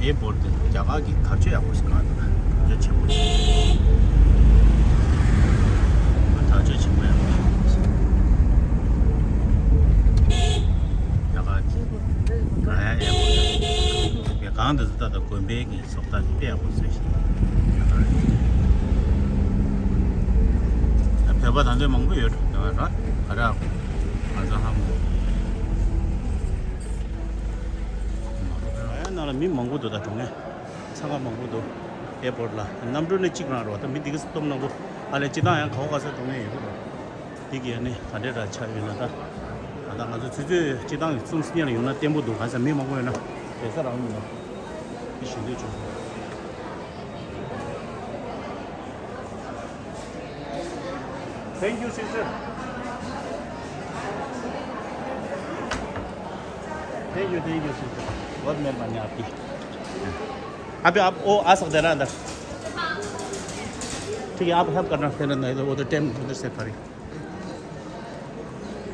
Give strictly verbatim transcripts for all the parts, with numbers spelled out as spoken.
ཨེར་པོར་ཊི་དེ་རྒྱ་གར་གྱི་དར་ལྕོག་ཡག་པོ་ཞིག་གང་འདུག་དར་ལྕོག་ཆེན་པོ་ཞིག་དར་ལྕོག་ཆེན་པོ་ཡག་པོ་ཞིག་རྒྱ་གར་གྱི་ག་ཡ་ཨེར་པོར་ཊི་དེ་གང་འདུག་ད་ལྟ་དགོན་པའི་གི་བཟོ་ལྟ་དེ་དཔེ་ཡག་པོ་བཟོས་ཤག་རྒྱ་གར་གྱི་བོད་པ་ད་འདོད་མང་པོ་ཡོད་རེད་ར། ག་ར་ང་ཚོ་ཧ་མོ། ཨ་ཡ་ནང་ལ་མི་མང་པོ་འདུག་ད་འགྲོ་མཁན། འཚང་ཁ་མང་པོ་འདུག་ཨེར་པོར་ཊི་ལ། གནམ་གྲུ་ནི་གཅིག་རང་རེད་བ། ད་མི་འདི་ག་སྟོབས་གནང་གོ། ཨ་ལས་སྤྱི་བཏང་ཡང་ག་བ་ག་ས་འགྲོ་མཁན་ཡོད་གི་རེད། འདི་གི་ཨ་ནི་ག་འདྲས་ར་ཆགས་ཡོད་ན་ད། ད་ལྟ་ང་ཚོ་ཆུ་ཚོད་སྤྱི་བཏང་གི་གསུམ་སྲིད་ཉལ་ཡོང་ན་བརྟན་པོ་འདུག་ག་ས་མི་མང་པོ་ཡོད་ན་བསྡད་ས་རང་མི་འདུག་འདི་ཞུ་འདོད་བྱུང་སོང་། Thank you, sister. Thank you, thank you, sister. बहुत मेहरबानी आपकी। अभी आप वो आ सकते हैं ना अंदर? ठीक है, आप हेल्प करना, फिर नहीं तो वो तो टाइम उधर से खड़ी।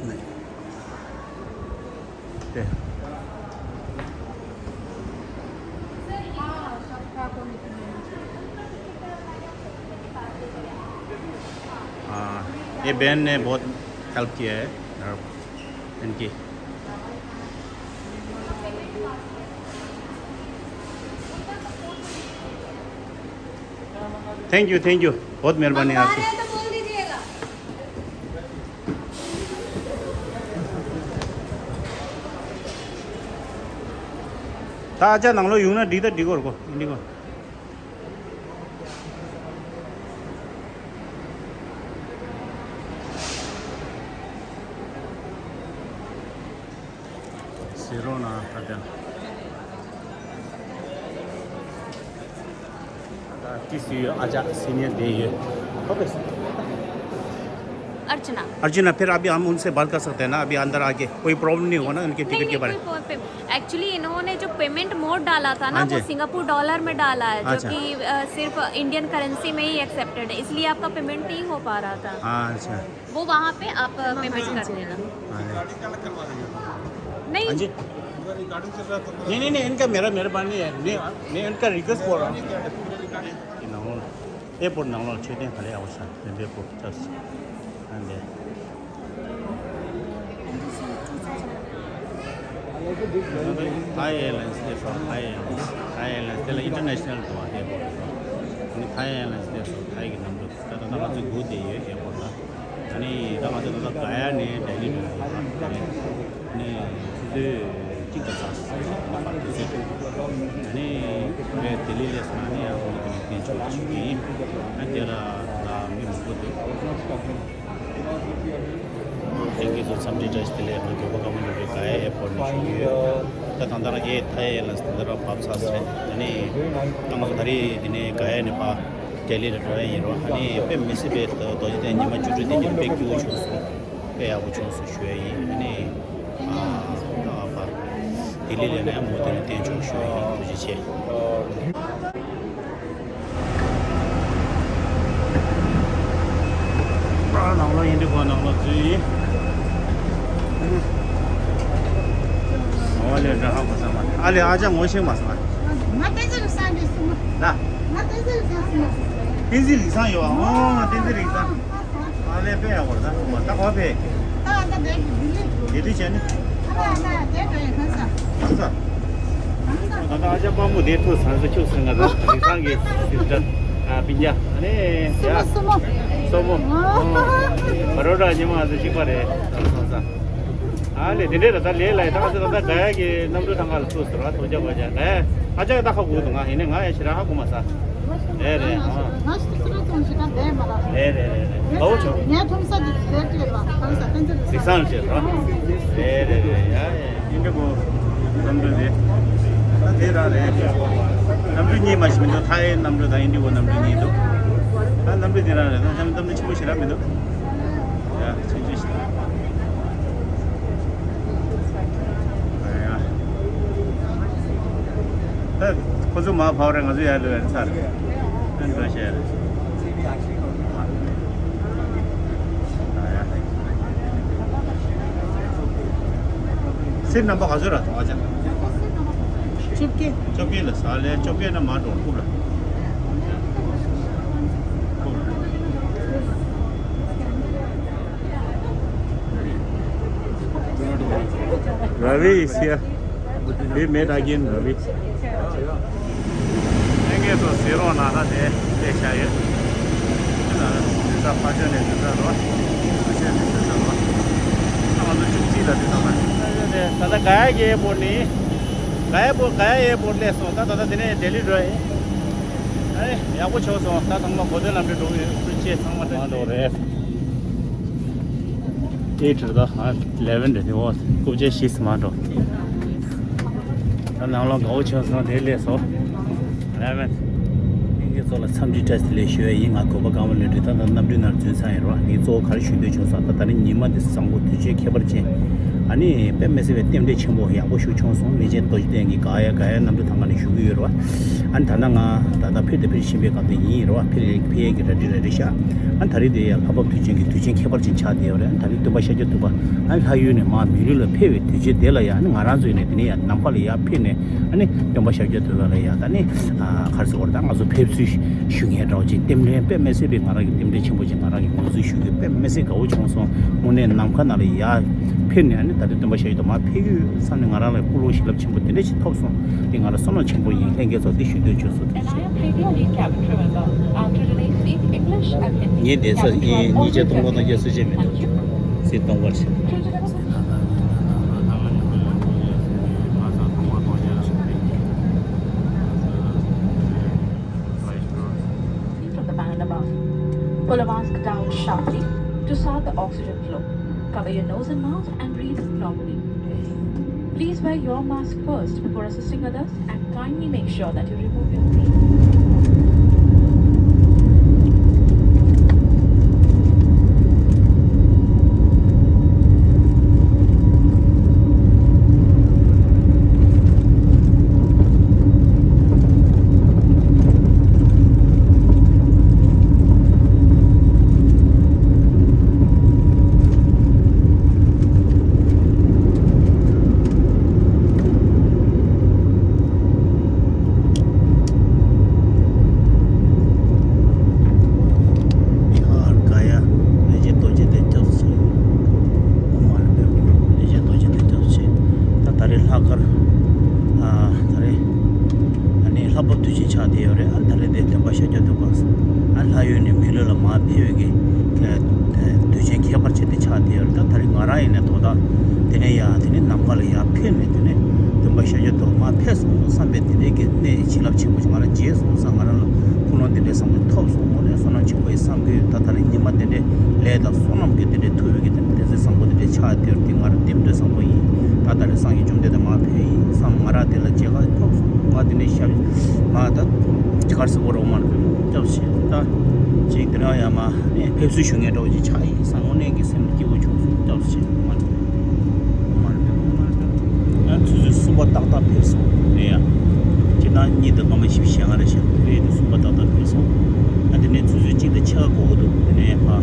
नहीं। हाँ, ये बहन ने बहुत हेल्प किया है। Thank you. Thank you, thank you. बहुत मेहरबानी आपकी। ད་ཨ་ཅག་ནང་ལོགས་ཡོང་ན་འགྲིག་ད་འགྲིག་གོ་ར་གོ་འགྲིག་གོ། ཟེར་རོགས་གནང་ད་ལྟ། ད་ཏི་སི་ཡོད། ཨ་ཅག་སི་ནི་ཡར་དེ་ཡོད། ཁོ་པས། अर्चना। अर्चना, फिर अभी हम उनसे बात कर सकते हैं ना, अभी अंदर आके कोई प्रॉब्लम नहीं होगा ना उनके नहीं, टिकट के नहीं, बारे में? कोई प्रॉब्लम। एक्चुअली इन्होंने जो पेमेंट मोड डाला था ना, हाँ वो जी। सिंगापुर डॉलर में डाला है, जो अच्छा। कि, अ, सिर्फ इंडियन करेंसी में ही एक्सेप्टेड है, इसलिए आपका पेमेंट नहीं हो पा रहा था। हाँ, अच्छा। वो वहाँ पे आप पेमेंट कर देना। हाँ जी। नहीं। हाँ जी। नहीं, नहीं, नहीं, इनका मेरा मेहरबानी है। मैं, मैं इनका रिक्वेस्ट बोल रहा हूँ। ཨེར་པོར་ཊི་ནང་ལོགས་མཆོད་རྟེན་ག་ལེ་ཡག་པོ་ཤག་དེ་འདྲའི་པོ་ཅག་ཨ་འདི། ཐའི་ཨེར་ལའིན་སི་དེ་སོ། ཐའི་ཨེར་ལའིན་སི། ཐའི་ཨེར་ལའིན་སི་དེ་ལ་ཨིན་ཊར་ནེ་ཤ་ནལ་འདུག་ཨ་ཨེར་པོར་ཊི་དེ་སོ། ཨ་ནི་ཐའི་ཨེར་ལའིན་སི་དེ་སོ། ཐའི་གི་གནམ་གྲུ། ད་ད་ལྟ་ང་ཚོ་སྒུག་བསྡད་ཡོད་ཨེར་པོར་ཊི་ལ། ཨ་ནི་ད་ང་ཚོ་ད་ལྟ་ག་ཡ་ནས་ལྡི་ལི་འགྲོ་ཡོད་ལ། ཨ་ནི་ཆུ་ཚོད་གཅིག་དང་ཙམ་ཞིག་ལ་ཕར་དུས་ཚོད་འདུག་ཨ་ནི་ངས་ལྡི་ལི་སླེབས་སོང་ན་ཨ་ནི་ཡང་ཁོང་ཚོ་གི་བསྟན་ཆོག་ཞུ་གི་ཡིན། ཨ་དེ་ལ་ད་མི་མང་པོ་འདུག་ལྷན་རྒྱས་ཚོ་འཚམས་འདྲི་བཀྲ་ཤིས་བདེ་ལེགས། ང་མགྱོགས་པོ་བཀའ་མོལ་ལ་རེད། ག་ཡ་ཨེར་པོར་ཊི་ནས་ཞུ་གི་ཡོད། ད་ད་ལྟ་རང་ཨེར་ཐའི་ཨེར་ལའིན་སི་ད་ལྟ་རང་བབས་ཚར་ཟེར། ཨ་ནི་ད་ང་ཚོ་ད་རེས་འདི་ནས་ག་ཡ་ནས་ཕར་ལྡི་ལི་ལ་འགྲོ་ཡ་ཡིན་རོགས། ཨ་ནི་དཔེ་མི་སྲིད་པའི་རྡོ་རྗེ་གདན་ཉི་མ་བཅུ་དྲུག་དེ་ཉིན་དཔེ་སྐྱིད་པོ་བྱུང་སོང་། དཔེ་ཡག་པོ་བྱུང་སོང་ཞུ་ཡ་ཡིན། ཨ་ནི་ཨ་ཨ་ཕ་ལྡི་ལི་ལ་ཡིན་ན་ཡང་མུ་མཐུད་ནས་བསྟན་ཆོག་ཞུ་ཡ་ཡིན། ཐུགས་རྗེ་ཆེ། ཨ་ནང་ལོགས་ཡིན་འདི་གོ། ནང་ལོགས་འཛུལ་ཡིན། ཨོ་ལེ་འདྲ་ཧ་གོ་ས་མ། ཨ་ལེ་ཨ་ཅག་ངོ་ཤེས་མ་སོང་ཨ། ང་བསྟན་འཛིན་བློ་བཟང་རེད་གསུངས། ལ། ང་བསྟན་འཛིན་བློ་བཟང་གསུངས། བསྟན་འཛིན་བློ་བཟང་ཡོད་ཨ། ཨོ་བསྟན་འཛིན་བློ་བཟང་། ཨ་ལེ་དཔེ་ཡག་པོ་རེད་ད། ད་ག་བ་ཕེབས། ད་ད་དེ་དེ་དུས་བྱས་ནི། ཨ་ལ་ཨ་ལ་དེ་དེ་གང་ས། གང་ས། ད་ལྟ་ཨ་ཅག་དཔའ་མོ་དེ་ཐུག་ས་ས་ཁྱུག་སེ་ང་ད་རིག་ཚང་གི་སི་སི་ཊར་ཨ་སྤུན་ཀྱག་ཨ་ནི་སྲུ་མོ་ཡ་སྲུ་མོ། སྲུ་མོ། ཨོ། བ་རོ་ཌ་ཉི་མ་ང་ཚོ་གཅིག་པ་རེད་ད་སོང་ས། ཨ་ལེ་དེ་འདྲས་ལ་ད་ལས་ལ་ཡི་ད་ང་ཚོ་ད་ལྟ་ག་ཡ་གི་གནམ་གྲུ་ཐང་ག་ལ་ཚུགས་ཟེར་བ། ཐུགས་རྗེ་ཆེ་ག་ཡ་ཨ་ཅག་ད་ཁ་སྒུག་འདུག་ང་ཡིན་ནའི་ང་ཡ་ཞེ་དྲག་ཧ་གོ་མ་ས། རེད་རེད། ཨ། ང་ཞིག་ཚུར་ཚོང་ཞིག་ག་བསྡད་མ་ར། རེད་རེད་རེད་རེད། དགའ་བོ་བྱུང་། ངའི་ཁྲོམ་ས་འདི་ཟེར་བྲིས་ལ་གང་ས་བསྟན་འཛིན་རིག་བཟང་ཞེས་རོ། རེད་རེད་རེད། ཡ་ཡ་ཡིན་འདྲ་པོ། གནམ་གྲུ་རེད། ད་དེ་རང་རེད། གནམ་གྲུ་གཉིས་མ་ཞིག་མི་འདུག་ཐའི་གནམ་གྲུ་དང་ཨིན་ཌི་གོ་གནམ་གྲུ་གཉིས་འདུག་ད་གནམ་གྲུ་དེ་རང་རེད། ད་གནམ་གནམ་གྲུ་ཆེན་པོ་ཞིག་ར་མི་འདུག་ཡ་ཆུང་ཆུང་ཞིག་ད་ཁོ་ཚོ་མར་ཕབ་རེད། ང་ཚོ་ཡར་ལོས་རེད་ཚར། ཨ་འགྲོ་བཤད་རེད། སིཊ་ནམ་བར་ག་ཚོད་ར་ཐོང་ཨ་ཅག་བཅོ་བརྒྱད་ལ་ཟ་ལས་བཅོ་བརྒྱད་ན་མ་འགྲོ་ཐུབ་ལ། Ravi is here. We met again, Ravi. ལྷན་རྒྱས་ཚོ་གཟིགས་རོགས་གནང་། ད་དེ་སླེབས་བཞག་ཡོད། དེ་ལ་དེ་ཚ་ཕ་ཆོས་ནས་དེ་ཚ་རོ། ཕ་ཆོས་ནས་དེ་ཚ་རོ། ང་ཚོ་བཅུ་གཅིག་ལ་དེ་ཚ་མ། ད་ལྟ་ག་ཡ་གི་ཨེར་པོར་ནས། ག་ཡ་པོ་ག་ཡ་ཨེར་པོར་སླེབས་སོང་། ད་ད་ལྟ་དེ་ནས་ལྡི་ལི་འགྲོ་ཡིན། ཨེ་ཡག་པོ་བྱུང་སོང་། ད་ཚང་མ་གོ་ཐོས་ལམ་འགྲོ་འགྲོ་གི་ཡོད། ཁུལ་ཆེ་ཚང་མ་འགྲོ་ཡིན། འགྲོ་རེད། eight རེད། ད་eleven རེད། དེ་འོ་རྐུབ་ཀྱི་བཞི་སུ་མ་འགྲོ། ད་ནང་ལོགས་དགའ་བོ་བྱུང་སོང་། དེ་སླེབས་སོང་། eleven། ལྷན་རྒྱས་ཚོ་ལ་འཚམས་འདྲི་བཀྲ་ཤིས་བདེ་ལེགས་ཞུ་ཡ་ཡིན། ང་གོ་པ་ཀརྨ་ལྷུན་གྲུབ། ད་ལྟ་གནམ་གྲུའི་ནང་འཛུལ་ཚར་ཡིན་རོ། ངས་གཙོ་བོ་ག་རེ་ཞུ་འདོད་བྱུང་ཟེར་ན། ད་ད་རིང་ཉི་མ་འདི་བཟང་པོ། དུས་ཆེན་ཁྱད་པར་ཅན། ཨ་ནི་དཔེ་མི་སྲིད་པའི་རྟེན་འབྲེལ་ཆེན་པོ་ཡག་པོ་ཞིག་བྱུང་སོང་། མི་ཆེན་རྡོ་རྗེ་གདན་གྱི་ག་ཡ་ག་ཡ་གནམ་གྲུ་ཐང་ག་ནས་བཞུགས་ཀྱི་ཡོད་རེད་བ། ཨ་ནི་ད་ལྟ་ང་ད་ལྟ་ཕེབས་དང་ཕེབས་བཞིན་པའི་སྐབས་དེ་ཡིན་རེད་བ། ཕེབས་ཕེབས་ཡས་ཀྱི་ར་ཏི་ར་ཏི་ཤག་ཨ་ནི་ད་རེས་དེ་ཡ་ལྷ་བབས་དུས་ཆེན་གྱི་དུས་ཆེན་ཁྱད་པར་ཅན་ཆགས་བསྡད་ཡོད་རེད། ཨ་ནི་ད་རེས་སྟོན་པ་ཤཱཀྱ་ཐུབ་པ་ཨ་ནི་ལྷ་ཡུལ་ནས་མར་མི་ལུས་ལ་ཕེབས་པའི་དུས་ཆེན་དེ་ལ་ཡ། ཨ་ནི་ང་རང་ཚོ་ཡིན་ནའི་དེ་ནས་ཡ་ནམ་མཁའ་ལ་ཡར་ཕེབས་ནས། ཨ་ནི་སྟོན་པ་ཤཱཀྱ་ཐུབ་པ་ལ་ཡ་ད་ནི་ཨ་ག་རེ་ཟེར་དགོས་རེད། ད་ང་ཚོ་ཕེབས་བསུ་ཞུ་མཁན་འདྲ་བོ་ཅིག་རྟེན་འབྲེལ་དཔེ་མི་སྲིད་པའི་ང་རང་གི་རྟེན་འབྲེལ་ཆེན་པོ་ཅིག་ང་རང་གིས་ངོས་འཛིན་ཞུ་རྒྱུ་དཔེ་མི་སྲིད་དགའ་བོ་བྱུང་སོང་། དངོས་གནས་ནམ་མཁའ་ནང་ལ་ཡར་ཕེབས་ནས། ཨ་ནི་ད་ལྟ་སྟོན་པ་ཤཱཀྱ་ཐུབ་པ་མར་ཕེབས་ཡོད་བསམ་ནས་ང་རང་ལ་ཀུན་སློང་བྱིན་རླབས་ཆེན་པོ་དེ་འདྲ་ཞིག་ཐོབ་སོང་། འདི་ང་རང་བསོད་ནམས་ཆེན་པོ་ཡིན། ལྷན་རྒྱས་ཚོ་འདི་ཞུ་འདོད་བྱུང་སོང་། ངས་གདན་ས་ཉིན་གཅིག་སྟོང་དགུ་བརྒྱ་བརྒྱད་ཅུ་གསུམ་བཅུ་མེད་དུ་གཟིགས་གཏོང་བར་ཞུ། From the band above. Pull a mask down sharply to start the oxygen flow. Cover your nose and mouth and breathe normally. Please wear your mask first before assisting others, and kindly make sure that you remove your face. བི་ཧར་ག་ཡ་ལས་བྱེད་རྡོ་རྗེ་གདན་སྐྱབས་སུ་མཆི། ཨོཾ་མ་ཎི་པདྨེ་ཧཱུྃ། ལས་བྱེད་རྡོ་རྗེ་གདན་སྐྱབས་སུ་མཆི། ད་ད་རེས་ལྷག་དཀར་ཨ་ད་རེས་ཨ་ནི་ལྷ་བབས་དུས་ཆེན་ཆགས་བསྡད་ཡོད་རེད། ཨ་ད་རེས་དེ་སྟོན་པ་ཤཱཀྱ་ཐུབ་པ་ཨ་ལྷ་ཡུལ་ནས་མི་ལུས་ལ་མར་ཕེབས་ཡོད་ཀྱི་དུས་ཆེན་ཁྱད་པར་ཅན་དེ་ཆགས་བསྡད་ཡོད་རེད། ད་ད་རེས་ང་རང་ཡིན་ནའི་དོ་བདག་དེ་ནས་ཡར་དེ་ནས་ནམ་མཁའ་ལ་ཡར་ཕེབས་ནས། དེ་ནས་སྟོན་པ་ཤཱཀྱ་ཐུབ་པ་མར་ཕེབས་སོང་བསམ་པའི་དེ་འདྲའི་གི་གནས་བྱིན་རླབས་ཆེན་པོ་ཞིག་ང་རང་མཇལ་སོང་བསམ། ང་རང་ལ་ཀུན་སློང་དེ་འདྲའི་བཟང་པོ་ཐོབ་སོང་། དངོས་གནས་བསོད་ནམས་ཆེན་པོ་ཡིན་བསམ་གྱི་ཡོད། ད་ད་རེས་ཉི་མ་དེ་འདྲའི་ལས་དང་བསོད་ནམས་ཀྱི་དེ་འདྲའི་ཐུབ་པའི་གི་དེ་འདྲའི་གདན་ས་བཟང་པོ་དེ་འདྲའི་ཆགས་བསྡད་ཡོད་དེ་ང་རང་རྟེན་འབྲེལ་བཟང་པོ་ཡིན། ད་ད་རེས་སངས་རྒྱས་བཅོམ་ལྡན་འདས་མར་ཕེབས་ཡིན་བསམ། ང་རང་དེ་ལ་མཇལ་ཁ་ཐོབ་སོང་། ང་དེ་འདྲའི་ཞབས་ང་ད་ག་རེ་ཟེར་དགོས་རེད། ཨོཾ་མ་ཎི་པདྨེ་ཧཱུྃ་སྐྱབས་སུ་མཆི། ད་ཅིག་དེ་རིང་ཡང་མར་ནས་ཕེབས་བསུ་ཞུ་མཁན་འདྲ་བོ་ཅིག་ཆགས་ཡིན་བསམ། དངོས་གནས་ཀྱི་སེམས་སྐྱིད་པོ་བྱུང་སོང་། སྐྱབས་སུ་མཆི། ཨོཾ་མ་ཎི་པདྨེ་ཧཱུྃ། ཨོཾ་མ་ཎི་པདྨེ་ཧཱུྃ། ཡང་ཆུ་ཚོད་གསུམ་པ་ཏག་ཏག་ཕེབས་སོང་། དེ་ཡང་སྤྱིར་བཏང་གཉིས་དང་སྐར་མ་བཞི་བཅུ་ཞེ་ལྔ་རེད་ཤག་དེ་རེད། དེ་གསུམ་པ་ཏག་ཏག་ཕེབས་སོང་། ཨ་དེ་ནས་ཆུ་ཚོད་གཅིག་དང་ཕྱེད་ཀ་འགོར་གྱི་འདུག་དེ་ནས་ཕར་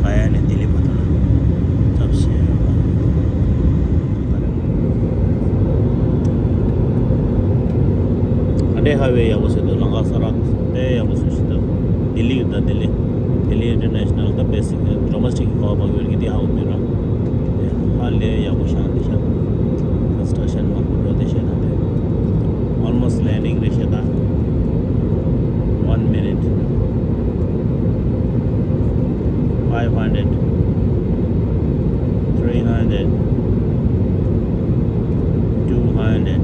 ག་ཡ་ནས་ལྡི་ལི་བར་དུ་ལ་སྐྱབས་སུ་མཆི། ཨ་འདྲའི་ཧའི་ཝེ་ཡག་པོ་བཟོས་འདུག་ལམ་ཁ་ས་ར་དཔེ་ཡག་པོ་བཟོས་ཤག་ལྡི་ལི་ད་ལྡི་ལི། ལྡི་ལི་ཨིན་ཊར་ནེ་ཤ་ནལ་ད་བེ་སིག་ཌོ་མེ་སི་ཊིག་གི་ཁ་པར་པར་ཡོད་ཀྱི་དེ་ཧ་གོ་མི་ར། ཧ་ལས་ཡག་པོ་ཤག་འདི་ཤག་ཀོན་སི་ཊྲག་ཤན་མང་པོ་འགྲོ་དེ་ཤེས་ན་དེ། Almost landing རེད་ཤག་ད། One minute. Five hundred. Three hundred. Two hundred.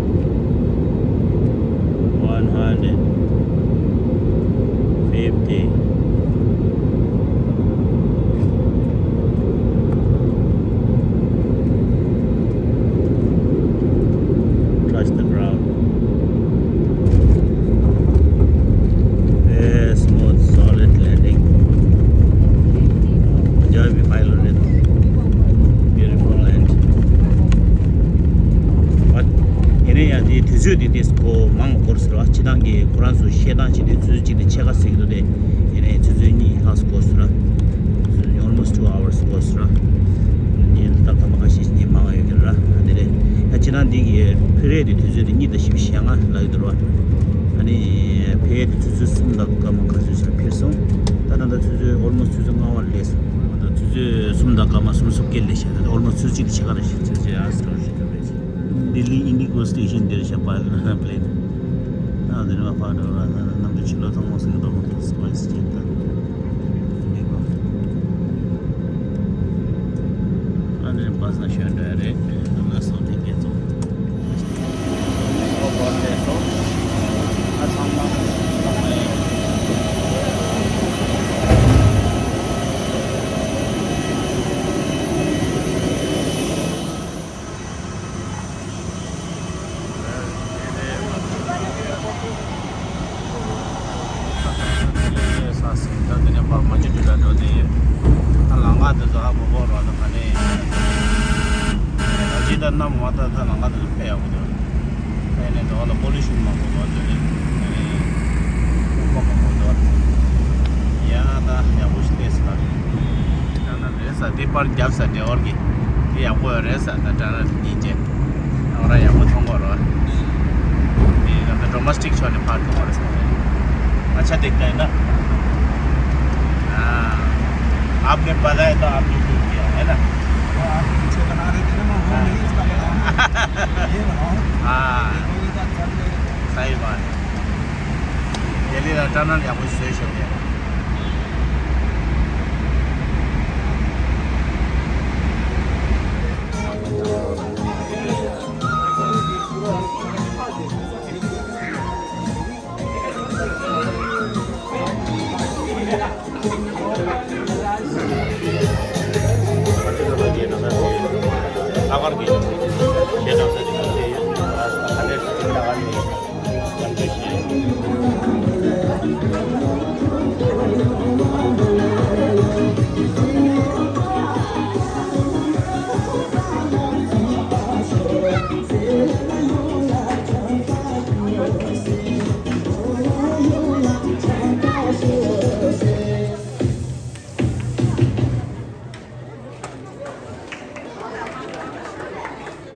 One hundred. Fifty. Touch the ground. Very smooth, solid landing. Enjoy the pilot. Beautiful land. But ཡིན་ན་ཡང་དེ་དུས་ཚོད་དེ་དེ་གོ་མང་འགོར་ཟེར་བ། སྤྱིར་བཏང་གི་ཁོ་རང་ཚོ་བཤད་སྟངས་བྱེད་དུས་ཆུ་ཚོད་གཅིག་དང་ཕྱེད་ཀ་ཟེར་གྱི་འདུག་སྟེ། ཡིན་ནའི་ཆུ་ཚོད་གཉིས་ལྷག་ཙམ་འགོར་ཟེར་ར། Almost two hours འགོར་ཟེར་ར། ཉིན་ལྟར་ཐ་མ་ཁ་ཤས་ཉིན་མང་ཡོད་ཀྱི་ར། དེ་ནས་ ད་སྤྱིར་བཏང་འདི་གི་ཕེབས་རེས་དེ་དུས་ཚོད་དེ་གཉིས་དང་བཞི་བཅུ་ཞེ་ལྔ་ལབ་ཀྱི་འདུག་ར། ཨ་ནི་ཕེབས་ཡས་དེ་དུས་ཚོད་གསུམ་དང་སྐར་མ་ག་ཚོད་ཙམ་ཕེབས་སོང་། ད་ད་ལྟ་དུས་ཚོད་ཨོལ་མོ་སི་ཊི་དུས་ཚོད་ལྔ་པ་སླེབས་སོང་། ད་དུས་ཚོད་གསུམ་དང་སྐར་མ་སུམ་ཅུ་སོ་བརྒྱད་སླེབས་ཤག་ད་ཨོལ་མོ་སི་ཊི་ཚོད་གཅིག་དེ་ཕྱེད་ཀ་རེད་ཤག་ཚོད་གཅིག་ཨ་སི་ཊི་རེད་ཤག་ལྡི་ལི་ཨིན་ཌི་གོ་སི་ཊེ་ཤན་འདིར་བཞག་པ་པི་ལེན། ཨ་འདི་ནས་མར་ཕར་འགྲོ་ར། ནམ་དུས་ཕྱི་ལོགས་ཚང་མ་སེང་གེ་རྡོར་མོ་ཊར་སར་བིས་བྱས་ད། འདི་གོ། ཨ་འདི་ནས་བྷ་སི་ནང་ཞོན་འགྲོ་ཡ་རེད། ལགས་སོ་ཐེངས་རྒྱལ་ཚོགས། ཨོ་བོར་ལས་སོ། ཨ་ཚང་མ། ས་སྲིད་ད་དེ་ནས་ཕར་མ་ཅི་དུས་ལ་འགྲོ་དེ་ཡོད། ད་ལམ་ཁ་དེ་ཚོ་ཧ་གོ་གོ་རོགས་ད་ག་ནས་ཡིན། ད་ཅི་ད་གནམ་འོ་ད་ད་ལམ་ཁ་དེ་ཚོ་དཔེ་ཡག་པོ་འདུག་ཨེ་ནས་འགྲོ་ལ་པོ་ལུ་ཤན་མང་པོ་འདུག་དེ་ནས་དེ་ནས་དཔུང་པ་མང་པོ་འདུག་ཡ་ད་ཡག་པོ་ཞིག་ལས་སྲིད་ད། ད་ན་རེད་ས་དེ་པར་རྒྱབ་ས་དེ་ཨོར་གི་དེ་ཡག་པོ་ཡོད་རེད་ས། ད་ད་ན་དེ་ཉིན་བྱས་ཨོ་ར་ཡག་པོ་མཐོང་གོ་རོགས། དེ་ད་ད་ཌོ་མེ་སི་ཊིག་ཕྱོགས་ནས་ཕར་འགྲོ་བ་རེད་ས། अच्छा दिखता है ना। हाँ, आपने बताया तो आपने ठीक किया है ना। वो आप पीछे बना रहे थे ना, मैं वो नहीं, इसका बना रहा हूँ। ये बनाओ। हाँ। ये तो अच्छा भी लगेगा। सही बात है। दिल्ली का टनल या कुछ सही शब्द है।